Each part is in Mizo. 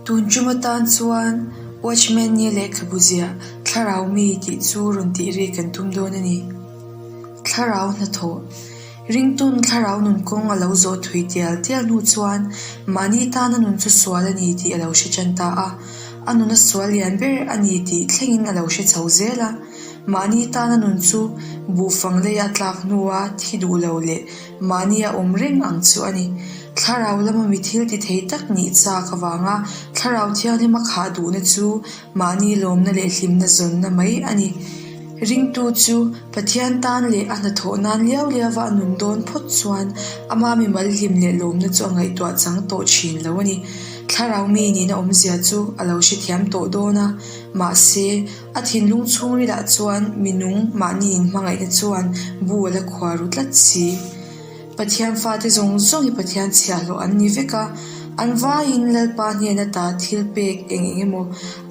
Tun tum atan chuan Watchman Nee lehkhabu ziah Thlarau Mi tih chu rawn tih rik kan tum dawn a ni. Thlarau hnathawh Ringtun thlarau nun kawng a lo zawh thui tial tial hnu chuan mahni tana nun chu sual a ni tih a lo hre tan ta a. A nuna sual lian ber a ni tih thlengin a lo hre chho zel a. Mahni tana nun chu buhfang leia tlak hnua thi duh lo leh mahnia awm reng ang chu a ni. Thlarau lama mi thil ti thei tak nih chak avanga thlarau thianghlima khah duhna chu mahni lawmna leh hlimna zawnna mai a ni. Ringtu chu Pathian tan leh a hnathawh nan liau liauva a nun dawn phawt chuan ama mimal hlim leh lawmna chu a ngaihtuah chang tawh thin lo a ni. Thlarau mi nihna awmzia chu a lo hrethiam tawh dawn a, mahse, A thinlung chhungrilah chuan minung mahni inhmangaihna chuan bu a la khuar ru tlat si. Pathian fate zawng zawng hi Pathian chhiahhlawh an ni vek a, an vaiin Lalpa hnen ata thil pek eng eng emaw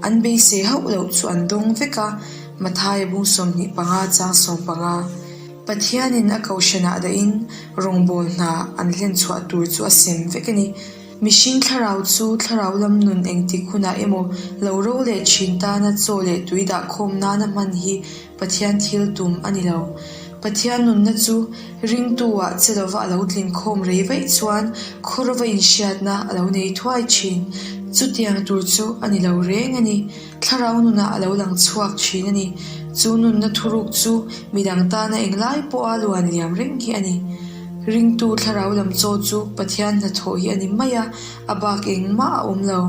an beisei hauh loh chu an dawng vek a, Mathaia bung 25 chang 15. Pathianin a kohhranah dahin rawngbawl hna an hlenchhuah tur chu a sem vek a ni. Mihring thlarau chu thlarau lam nun engtik hunah emaw lo ro leh thin tana chaw leh tui dah khawm nana hman hi Pathian thil tum a ni lo. Pathian nunna chu ringtu-ah che lova a lo tlin khawm rei vaih chuan khawrova inhriatna a lo nei thuai thin. Chutiang tur chu a ni lo reng a ni. Thlarau nunah a lo lang chhuak thin a ni. Chu nunna thuruk chu midang tana englai pawha luan liam reng hi a ni. Ringtu thlarau lam chaw chu Pathian hnathawh hi a ni mai a, a bak engmah a awm lo,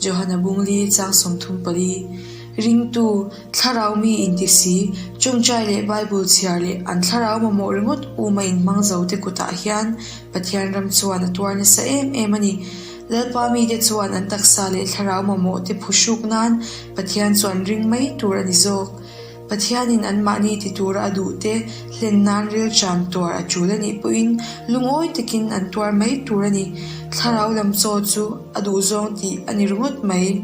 Johana Bungli chang 34. Ringtu, thlarau mi inti si, tawngtai leh Bible chhiar leh an thlarau mamawh ringawt uma inhmang zo te kutah hian Pathian ram chuan a tuar nasa em em a ni. Lalpa mite chuan an taksa leh thlarau mamawh te phuhruk nan Pathian chu an ring mai tur a ni zawk. Pathianin anmahni ti tura a duh te hlen nan rilṭam tuar a ṭul a nih pawhin lungawi takin an tuar mai tur a ni. Thlarau lam chaw chu a duhzawng tih a ni ringawt mai.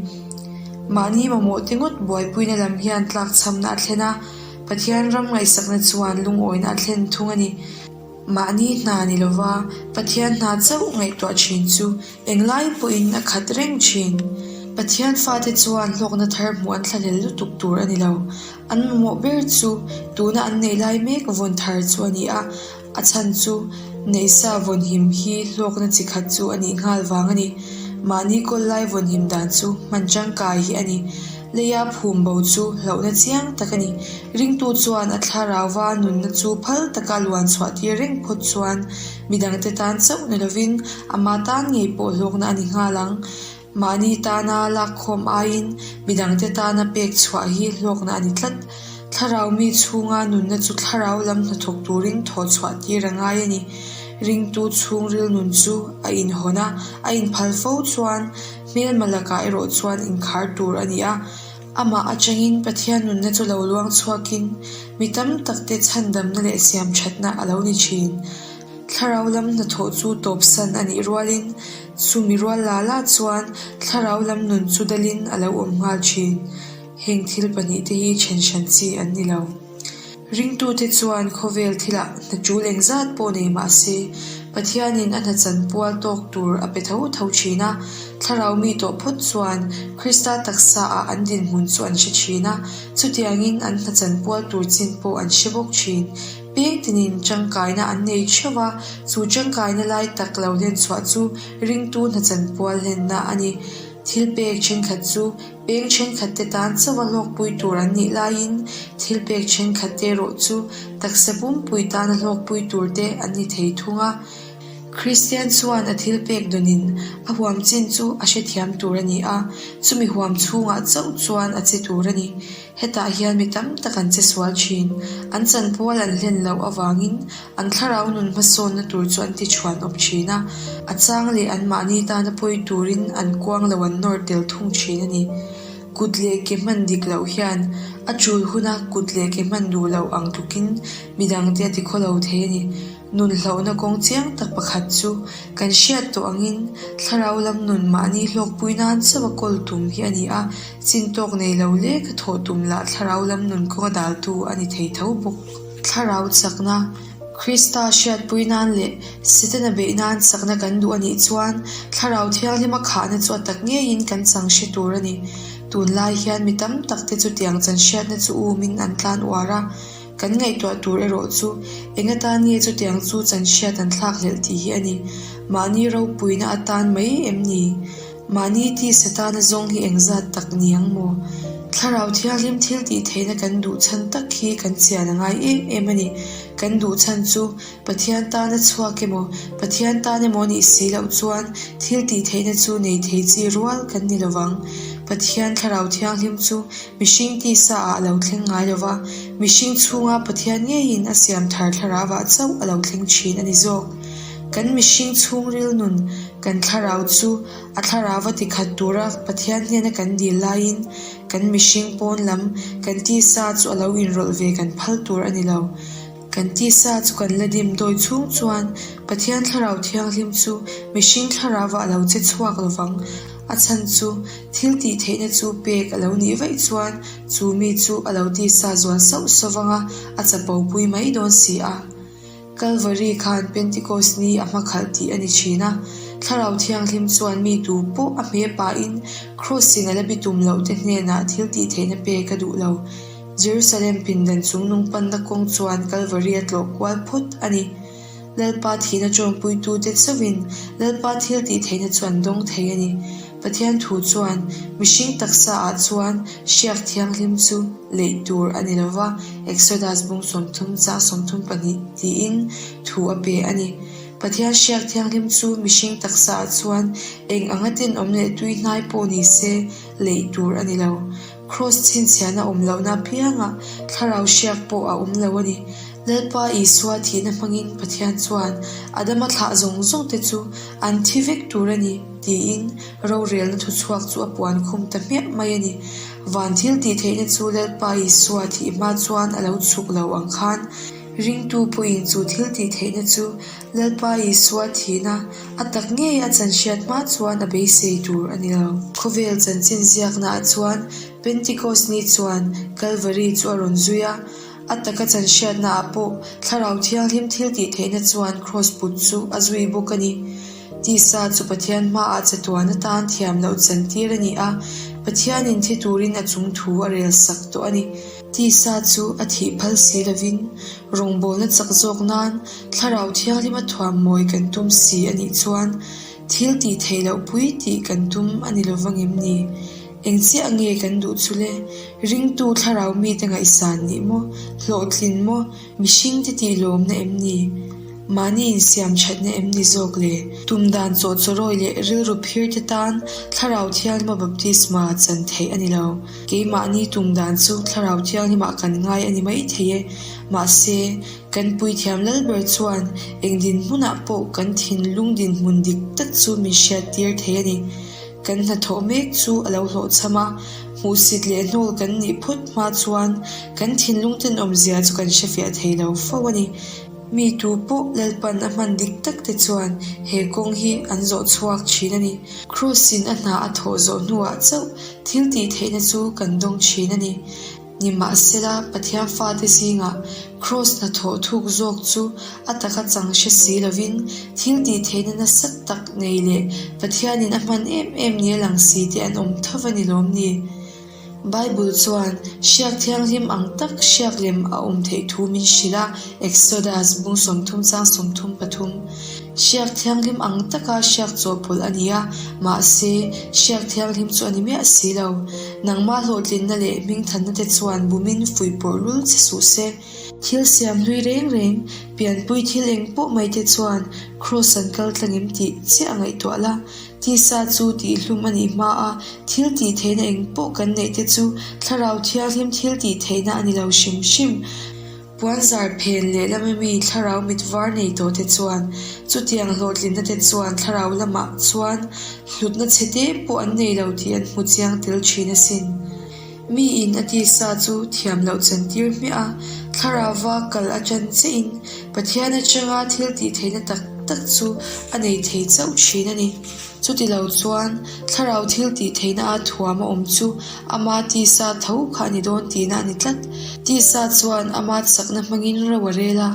Mahni mamawh te ngawt buaipuina lam hian tlakchhamna a thlen a, Pathian ram ngaihsakna chuan lungawina a thlen thung a ni. Mahni hna ni lova Pathian hna chauh ngaihtuah thin chu englai pawhin a khat reng thin. Pathian fate chuan hlawkna thar hmuh an thlahlel lutuk tur a ni lo. An mamawh ber chu tuna an neih lai mek vawn thar chu a ni a, a chhan chu neihsa vawnhim hi hlawkna chi khat chu a nih nghal vang a ni. Mahni kawl lai vawnhim dan chu hman tangkai hi a ni. Leia phum bo chu hlauhna chiang tak a ni. Ringtu chuan a thlarauva nunna chu phal taka luan chhuah tir reng phawt chuan midangte tan chauh ni lovin ama tan ngei pawh hlawkna a ni nghal ang. Mahni tana lakkhawm aiin midangte tana pek chhuah hi hlawkna a ni tlat. Thlarau mi chhunga nunna chu thlarau lam hnathawk turin thawh chhuah tir a ngai a ni. Ringtu chhungril nun chu a inhawn a, a inphal fo chuan Hmelma lakah erawh chuan inkhar tur a ni a, amah atangin Pathian nunna chu lo luang chhuakin mi tam takte chhandamna leh siamthatna a lo ni thin. Thlarau lam hnathawh chu tawpsan a nih rualin chumi rual la la chuan thlarau lam nun chu dalin a lo awm nghal thin. Heng thil pahnihte hi then hran chi an ni lo. Ringtute chuan khawvel thilah hna tul engzat pawh nei mah se, Pathianin a hna chanpual tawk tur a pe tho tho thin a. Thlarau mi tawh phawt chuan Krista taksaah an dinhmun chu an hre thin a, chutiangin an hna chanpual tur chin pawh an hre bawk thin. Peng tinin tangkaina an nei theuh a, chu tangkaina lai tak lo hlenchhuah chu ringtu hna chanpual hlenna a ni. Thilpek thenkhat chu Peng thenkhatte tan chauh a hlawkpui tur an nih laiin thilpek thenkhatte erawh chu taksa pumpui tana hlawkpui turte an ni thei thung a. Kristian chuan a thilpek dawnin a huam chin chu a hrethiam tur a ni a, chumi huam chhungah chauh chuan a che tur a ni. Hetah hian mi tam tak an che sual thin. An chanpual an hlen loh avangin an thlarau nun hmasawnna tur chu an ti chhuan awp thin a, a chang leh anmahni tana pawi turin an kuang lo an nawr tel thung thin a ni. Kut leh ke hman dik loh hian a tul huna kut leh ke hman duh loh ang tlukin midangte a ti khaw lo thei a ni. Nun hlauhna kawng chiang tak pakhat chu kan hriat tawh angin thlarau lam nun mahni hlawkpui nan chauh a kawl tum hi a ni a, chintawk nei lo lek a thawh tum lah thlarau lam nun kawnga daltu a ni thei tho bawk. Thlarau chakna. Krista hriatpui nan leh Setana beih nan chakna kan duh a nih chuan Thlarau Thianghlima khahna chu a tak ngeiin kan chang hre tur a ni. Tunlai hian mi tam tak te chutiang chan hriatna chu umin an tlan uar a. Kan ngaihtuah tur erawh chu eng atan nge chutiang chu chan hriat an thlak hlelh tih hi a ni. Mahni ropuina atan mai em ni? Mahni tisa tana zawng hi engzat tak ni ang maw? Thlarau Thianghlim thil tih theihna kan duh chhan tak hi kan chian a ngai em em a ni. Kan duh chhan chu Pathian tana chhuak emaw, Pathian tan emaw nih si loh chuan thil tih theihna chu nei thei chi rual kan ni lovang. Pathian Thlarau Thianghlim chu mihring tisa ah a lo thleng ngai lova, mihring chhunga Pathian ngeiin a siam thar thlarauah chauh a lo thleng thin a ni zawk. Kan mihring chhungril nun Kan thlarau chu a thlarauva tikhat tura Pathian hnena kan dil laiin kan mihring pawn lam kan tisa chu a lo inrawlh ve kan phal tur a ni lo. Kan tisa chu kan la dim dawi chhung chuan Pathian thlarau thianghlim chu mihring thlarauva a lo che chhuak lovang. A chhan chu thil tih theihna chu pek a lo nih vaih chuan chu mi chu a lo tisa zual sauh sauh vanga a chapo pui mai dawn si a. Kalvari khan Pentecost ni a hmakhalh tih a ni thin a, Thlarau Thianghlim chuan mi tu pawh a hme pahin Kraws-in a la bi tum loh te hnenah thil tih theihna pek a duh lo. Jerusalem pindan chungnung panna kawng chuan Kalvari a tlawh kual phawt a ni. Lalpa thihna ṭawngpuitute chauhin Lalpa thil tih theihna chu an dawng thei a ni. Pathian thu chuan mihring taksa ah chuan hriak thianghlim chu leih tur a ni lova, Exodus bung 30 chang 32 tiin thu a pe a ni. Pathian hriak thianghlim chu mihring taksa ah chuan eng anga tenawm leh tui hnai pawh ni se leih tur a ni lo. Kraws chhinchhiahna awm lohna apiangah thlarau hriak pawh a awm lo a ni. Lalpa Isua thihna hmangin Pathian chuan Adama thlah zawng zawng te chu an thi vek tur a ni tiin rorelna thuchhuak chu a puan khum ta hmiah mai a ni. Van thil tih theihna chu Lalpa Isua thih hma chuan a lo chhuk lo ang khan ringtu pawhin chu thil tih theihna chu Lalpa Isua thihna a tak ngei a chan hriat hma chuan a beisei tur a ni lo. Khawvel chanchin ziaknaah chuan Pentecost ni chuan Kalvari chu a rawn zui a, A taka chan hriatnaah pawh Thlarau Thianghlim thil tih theihna chuan Kraws put chu a zui bawk a ni. Tisa chu Pathian hmaah chatuan atan thiam loh chantir a ni a, Pathianin thi turin a chung thu a rel sak tawh a ni. Tisa chu a thih phal si lovin rawngbawlna chak zawk nan Thlarau Thianghlima thuam mawi kan tum si a nih chuan thil tih theih loh pui tih kan tum a ni lovang em ni? Eng chiah nge kan duh chu le? Ringtu thlarau mite ngaihsan nih maw? Hlawhtlin maw? Mihring te tih lawmna em ni? Mahni insiam thatna em ni zawk le? Tum dan chawhchawrawi leh rilru phir te tan Thlarau Thianghlima baptisma chan theih a ni lo. Keimahni tum dan chu Thlarau Thianghlima kan ngai a ni mai thei e. Mahse, kan puithiam Lalber chuan eng dinhmunah pawh kan thinlung dinhmun dik tak chu min hriattir thei a ni. Kan hnathawh mek chu a lo hlawhchham a, hmuhsit leh hnawl kan nih phawt hma chuan kan thinlung tenawmzia chu kan hrefiah thei lo fo a ni. Mi tu pawh Lalpan a hman dik tak te chuan he kawng hi an zawh chhuak thin a ni. Kraws-in a hna a thawh zawh hnuah chauh thil tih theihna chu kan dawng thin a ni. Nimahsela, Pathian fate zingah Kraws hnathawh thuk zawk chu a taka chang hre si lovin thil tih theihna nasa tak nei leh Pathianin a hman em em nia lang si te an awm tho va ni lawm ni? Bible chuan hriak thianghlim ang tak hriak lem a awm theih thu min hrilh a, Exodus bung 30 chang 33. Hriak thianghlim ang taka hriak chawhpawlh a ni a, mahse, hriak thianghlim chu a ni miah si lo. Nangmah hlawhtlinna leh hmingthanna te chuan bumin fuihpawrh lul che suh se. Thil siam hlui reng reng, pianpui thil eng pawh mai te chuan Kraws an kal tlang em tih chiah a ngaihtuah la. Tisa chu tihhlum a nih hma a, thil tih theihna eng pawh kan neih te chu Thlarau Thianghlim thil tih theihna a ni lo hrim hrim. Puanzar phen leh lama mi thlarau mit var nei tawh te chuan chutiang hlawhtlinna te chuan thlarau lamah chuan hlutna chhe te pawh an nei lo tih an hmu chiang tel thin asin. Mi in a tisa chu thiam loh chantir hmiah a, thlarauva kal a tan chiahin Pathian atanga thil tih theihna tak tak chu a nei thei chauh thin a ni. Chutilo chuan thlarau thil tih theihna a thuam a awm chu ama tisa tho kha a ni dawn tihna a ni tlat. Tisa chuan ama chakna hmangin ro a rel a,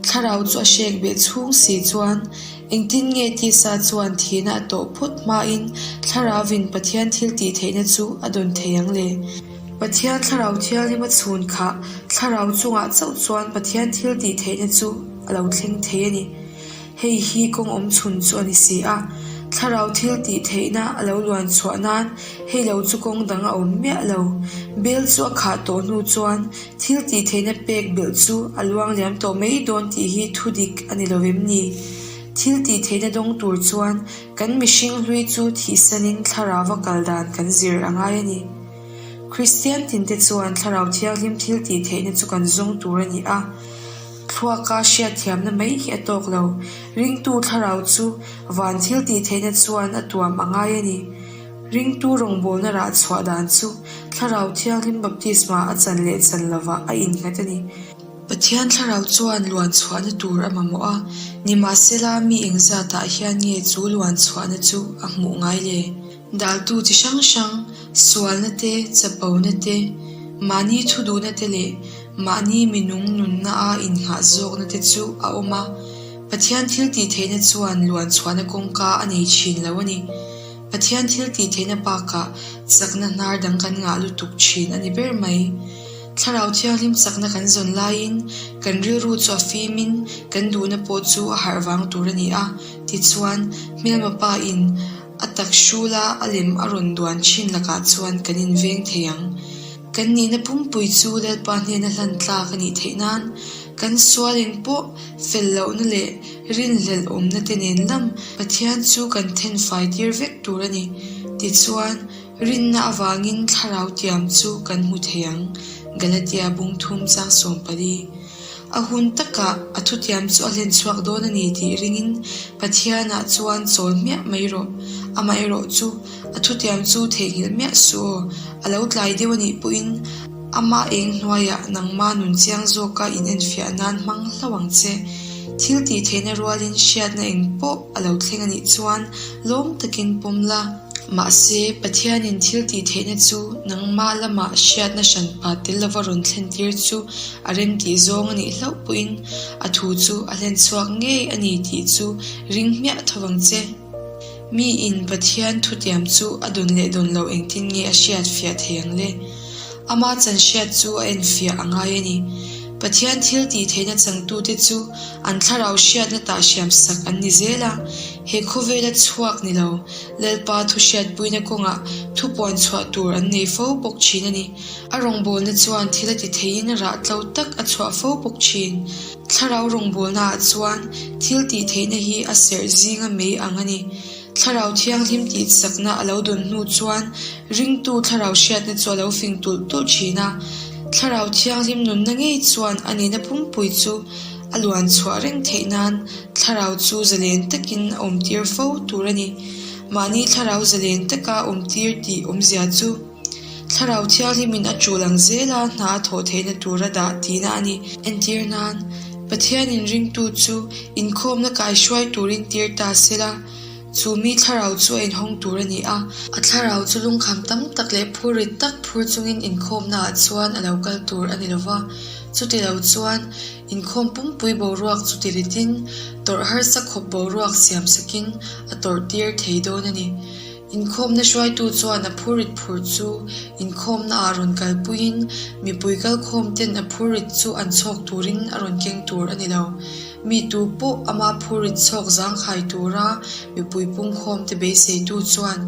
thlarau chu a hrek beh chhung si chuan engtin nge tisa chuan thihna a tawh phawt hmain thlarauvin Pathian thil tih theihna chu a dawn thei ang le? Pathian thlarau thianghlim a chhun khah thlarau chungah chauh chuan Pathian thil tih theihna chu a lo thleng thei a ni. Hei hi kawng awm chhun chu a ni si a, thlarau thil tih theihna a lo luan chhuah nan hei lo chu kawng dang a awm miah lo. Bel chu a khah tawh hnu chuan thil tih theihna pek belh chu a luang liam tawh mai dawn tih hi thu dik a ni lo em ni? Thil tih theihna dawng tur chuan kan mihring hlui chu thihsanin thlarauva kal dan kan zir a ngai a ni. Kristian tinte chuan thlarau thianghlim thil tih theihna chu kan zawng tur a ni a. Thluaka hriatthiamna mai hi a tawk lo. Ringtu thlarau chu van thil tih theihna chuan a tuam a ngai a ni. Ringtu rawngbawlna rah chhuah dan chu Thlarau Thianghlim baptisma a chan leh chan lovah a innghat a ni. Pathian thlarau chuan luan chhuahna tur a mamawh a, nimahsela mi engzatah hian nge chu luan chhuahna chu a hmuh ngai le? Daltu chi hrang hrang, sualna te, chapona te, mahni thu duhna te leh mahni minung nunna a innghah zawkna te chu a awm a. Pathian thil tih theihna chuan luan chhuahna kawngka a nei thin lo a ni. Pathian thil tih theihna bakah chakna hnar dang kan ngah lutuk thin a ni ber mai. Thlarau Thianghlim chakna kan zawn laiin kan rilru chu a fimin kan duhna pawh chu a harh vang tur a ni a, tichuan hmelma pa in A tak hrula a lem a rawn duan thin lakah chuan kan inveng thei ang. Kan nihna pumpui chu Lalpa hnena hlan tlak a nih theih nan, kan sual eng pawh fel lohna leh rinhlelh awmna te nen lam Pathian chu kan then fai tir vek tur a ni. Tichuan, rinna avangin thlarau tiam chu kan hmu thei ang, Galatia bung thum chang 14. A hun takah a thutiam chu a hlen chhuak dawn a ni tih ringin Pathianah chuan chawl hmiah mai rawh. Amaherawh chu a thutiam chu theihnghilh miah suh aw, a lo tlai deuh a nih pawhin ama eng hnuaiah nangma nun chiang zawka inenfiah nan hmang hlauh ang che. Thil tih theihna rualin hriatna eng pawh a lo thleng a nih chuan lawm takin pawm la. Mahse, Pathianin thil tih theihna chu nangmah lamah hriatna hranpa tel lova rawn thlentir chu a remtih zawng a nih hlauh pawhin a thu chu a hlen chhuak ngei a ni tih chu ring hmiah tho vang che. Miin Pathian thutiam chu a dawn leh dawn lo engtin nge a hriat fiah thei ang le? Ama chan hriat chu a enfiah a ngai a ni. Pathian thil tih theihna changtute chu an thlarau hriatna tah hriam sak an ni zel a, he khawvela chhuak ni lo Lalpa thu hriatpuina kawngah thu puan chhuah tur an nei fo bawk thin a ni. A rawngbawlna chuan thil a ti theiin rah tlo tak a chhuah fo bawk thin. Thlarau rawngbawlnaah chuan thil tih theihna hi a serh zinga mei ang a ni. Thlarau thianghlim tih chakna a lo dawn hnu chuan ringtu thlarau hriatna chu a lo fing tulh tulh thin a. Thlarau thianghlim nunna ngei chuan a nihna pumpui chu a luan chhuah reng theih nan thlarau chu zalen takin a awmtir fo tur a ni. Mahni thlarau zalen taka awmtir tih awmzia chu. Thlarau Thianghlimin a tul ang zela hna a thawh theihna tura dah tihna a ni. Entir nan, Pathianin ringtu chu inkhawmna kaihruai turin tir ta se la, chu mi thlarau chu a inhawng tur a ni a. A thlarau chu lungkham tam tak leh phurrit tak phur chungin inkhawmnaah chuan a lo kal tur a ni lo va. Chuti lo chuan, inkhawm pumpui boruak chu tiritin, tawrh harsa khawp boruak siamsakin a tawrhtir thei dawn a ni. Inkhawmna hruaitu chuan a phurrit phur chu inkhawmnaah rawn kalpuiin mipui kalkhawm ten a phurrit chu an chhawk turin a rawn keng tur a ni lo. Mi tu pawh ama phurrit chhawk zangkhai tura mipui pungkhawmte beiseitu chuan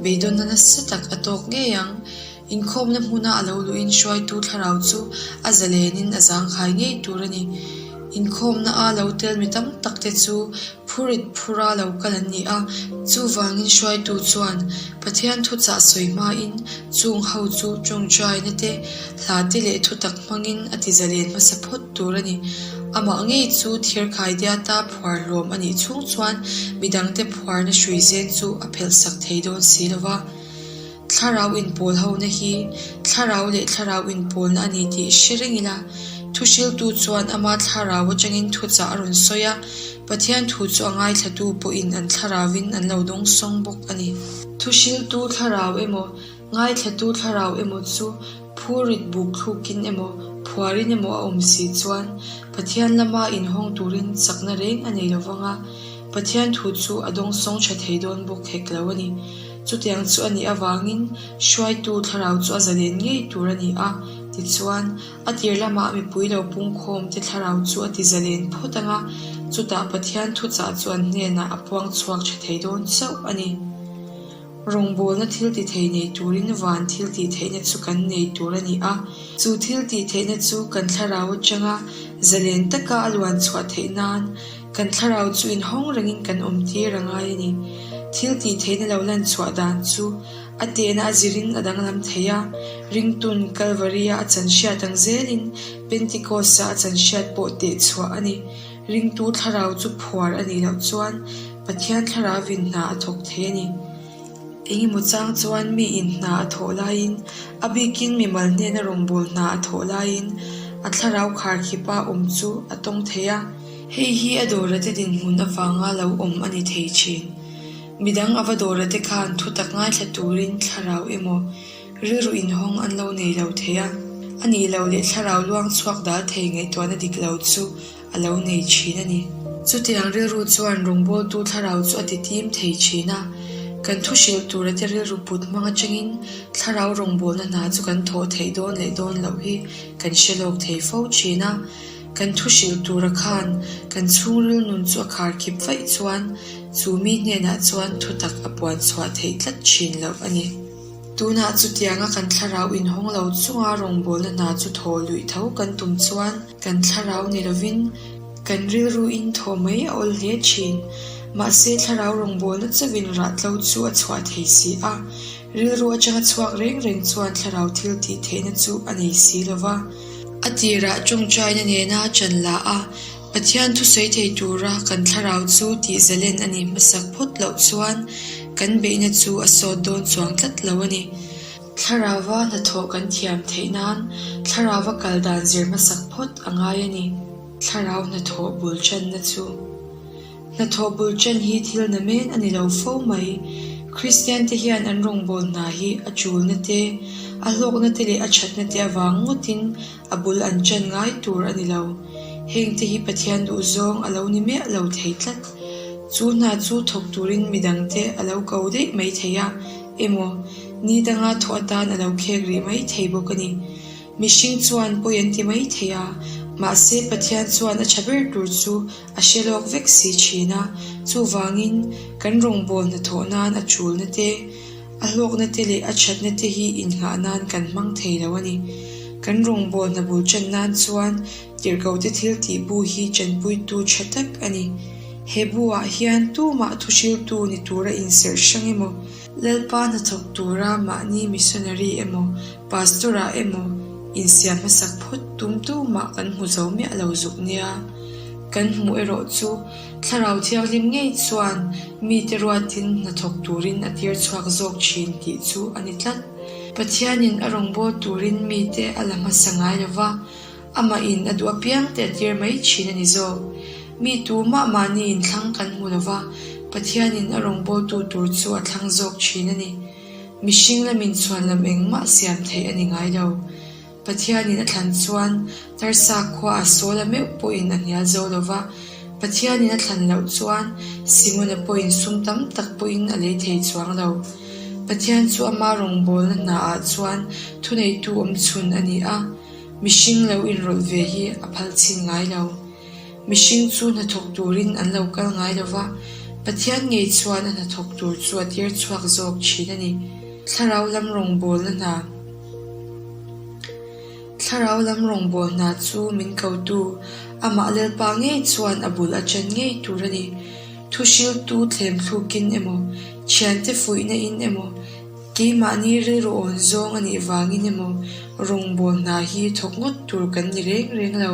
beidawnna nasa tak a tawk ngei ang. Inkhawmna hmuna a lo luhin hruaitu thlarau chu a zalenin a zangkhai ngei tur a ni. Inkhawmna a lo tel mi tam takte chu Phurit phura lo kal an ni a, chuvangin hruaitu chuan Pathian thuchah sawi hmain chung ho chu tawngtaina te, hla te leh thutak hmangin a ti zalen hmasa phawt tur a ni. Amah ngei chu thirkhai diata phuar hlawm a nih chhung chuan midangte phuarna hrui zen chu a phelhsak thei dawn si lo va. Thlarau inpawl hona hi thlarau leh thlarau inpawlna a ni tih hre reng ila. Thuhriltu chuan ama thlarau atangin thuchah a rawn sawi a, Pathian thu chu a ngaithlatu pawhin an thlarauvin an lo dawngsawng bawk a ni. Thuhriltu thlarau emaw, ngaithlatu thlarau emaw chu phurit buk thlukin emaw, phuarin emaw a awm si chuan Pathian lama inhawng turin chakna reng a nei lovang a, Pathian thu chu a dawngsawng tha thei dawn bawk hek lo a ni. Chutiang chu a nih avangin hruaitu thlarau chu a zalen ngei tur a ni a, tichuan, a tir lamah mipui lo pungkhawm te thlarau chu a ti zalen phawt ang a, chutah Pathian thuchah chu an hnenah a puang chhuak tha thei dawn chauh a ni. Rawngbawlna thil ti thei nei turin van thil tih theihna chu kan nei tur a ni a, chu thil tih theihna chu kan thlarau atanga zalen taka a luan chhuah theih nan kan thlarau chu inhawng rengin kan awm tir a ngai a ni. Thil tih theihna lo lan chhuah dan chu a tehna a zirin a danglam thei a, ringtun Kalvari-a a chan hriat ang zelin Pentecost-a a chan hriat pawh teh chhuah a ni. Ringtu thlarau chu phuar a nih loh chuan Pathian thlarauvin hna a thawk thei a ni. Engemaw chang chuan miin hna a thawh laiin, a bikin mimal hnena rawngbâwl hna a thawh laiin a thlarau kharkhipa awm chu a tawng thei a. Hei hi a dawrate dinhmun avanga lo awm a ni thei thin. Midang a va dawrate khan thutak ngaithla turin thlarau emaw rilru inhawng an lo nei lo thei a, a nih loh leh thlarau luang chhuak dal thei ngaihtuahna dik lo chu a lo nei thin a ni. Chutiang rilru chuan rawngbawltu thlarau chu a ti tim thei thin a, kan thu hrilh tura te rilru put hmang atangin thlarau rawngbawlna hna chu kan thawh theih dawn leh dawn loh hi kan hre lawk thei fo thin a. Kan thu hrilh tura khan kan chhungril nun chu a khar khip vaih chuan chu mi hnenah chuan thutak a puan chhuah theih tlat thin loh a ni. Tunah chutianga kan thlarau inhawng lo chunga rawngbawlna hna chu thaw luih tho kan tum chuan, Kan thlarau ni lovin kan rilruin thaw mai a awl hle thin. Mahse thlarau rawngbawlna chauhin rah tlo chu a chhuah thei si a, rilru atanga chhuak reng reng chuan thlarau thil tih theihna chu a nei si lo va. A tirah tawngtaina nena ṭan la a, Pathian thusawi thei tura kan thlarau chu tih zalen a nih hmasak phawt loh chuan kan beihna chu a sawt dawn chuang tlat lo a ni. Thlarauva hnathawh kan thiam theih nan thlarauva kal dan zir hmasak phawt a ngai a ni. Thlarau hnathawh bul channa chu. Hnathawh bul chan hi thil na men a ni lo fo mai. Kristian te hian an rawngbâwl hna hi a chulna te, a hlawkna te leh a thatna te avang ngawtin a bul an chan ngai tur a ni lo. Heng te hi Pathian duhzawng a lo ni miah lo thei tlat. Chu hna chu thawk turin midangte a lo ko daih mai thei a, emaw, ni danga thawh atan a lo khek rih mai thei bawk a ni. Mihring chuan pawi an ti mai thei a, mahse Pathian chuan a tha ber tur chu a hre lawk vek si thin a, chuvangin kan rawngbâwl hnathawh nan a chulna te, a hlawkna te leh a thatna te hi innghah nan kan hmang thei lo a ni. Kan rawngbâwl hna bul ṭan nan chuan Tirhkohte thil tih bu hi ṭanpuitu ṭha tak a ni. He bu-ah hian tumah thuhriltu ni tura inserh hrang emaw, Lalpa hnathawk tura mahni missionary emaw, pastor-ah emaw insiam hmasak phawt tum tumah kan hmu zo miah lo zuk nia. Kan hmuh erawh chu Thlarau Thianghlim ngei chuan mite ruatin hnathawk turin a tir chhuak zawk thin tih chu a ni tlat. Pathianin a rawngbâwl turin mite a la hmasa ngai lo va, Amahin a duh apiang te a tir mai thin a ni zawk. Mi tumah mahni inthlang kan hmu lo va, Pathianin a rawngbawltu tur chu a thlang zawk thin a ni. Mihring lamin chhuan lam engmah siam theih a ni ngai lo. Pathianin a thlan chuan Tarsa khua a Saula meuh pawhin a hnial zo lo va, Pathianin a thlan loh chuan Simona pawhin sum tam tak pawhin a lei thei chuang lo. Pathian chu ama rawngbawlna hnaah chuan thuneitu awmchhun a ni a. Mihring lo inrawlh ve hi a phal chhin ngai lo. Mihring chu hnathawk turin an lo kal ngai lo va, Pathian ngei chuan a hnathawk tur chu a tir chhuak zawk thin a ni. Thlarau lam rawngbawlna hna Thlarau lam rawngbâwl hna chu min kotu, amah Lalpa ngei chuan a bul a ṭan ngei tur a ni. Thuhriltu thlem thlukin emaw, thiante fuihna in emaw, Keimahni rilru awn zawng a nih vangin emaw rawngbâwl hna hi thawk ngawt tur kan ni reng reng lo.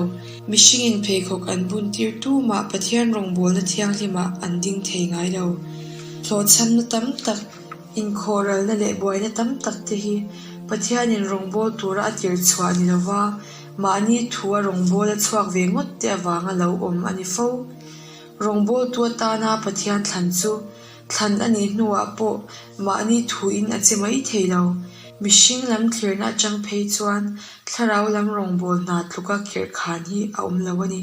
Mihringin pheikhawk an bun tir tumah Pathian rawngbâwlna thianghlimah an ding thei ngai lo. Hlawhchhamna tam tak, inkhawhralna leh buaina tam tak te hi Pathianin rawngbâwl tura a tir chhuah ni lova. Mahni thua rawngbawl a chhuak ve ngawt te avanga lo awm a ni fo. Rawngbawltu atana Pathian thlan chu thlan a nih hnuah pawh mahni thuin a che mai thei lo. Mihring lam thlirna atang phei chuan thlarau lam rawngbawl hna tluka khirh khan hi a awm lo a ni.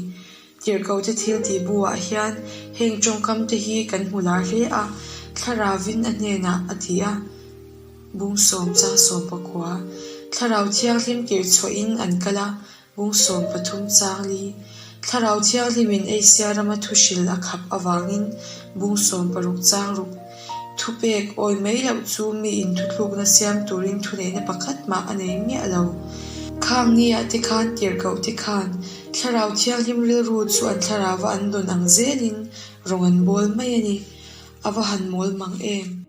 Tirhkohte thil tih buah hian heng tawngkam te hi kan hmu lar hle a, Thlarauvin a hnenah a ti a, Bung sawm chang 19, Thlarau Thianghlim tirh chhuahin an kal a, Bung 13 chang li, Thlarau Thianghlimin Asia rama thuhril a khap avangin Bung 16 chang ruk, Thupek awi mai loh chu miin thuthlukna siam turin thuneihna pakhat mah a nei miah lo. Khang nia te khan tirhkoh te khan Thlarau Thianghlim rilru chu an thlarauva an dawn ang zelin rawng an bawl mai a ni. A va han mawl mang em!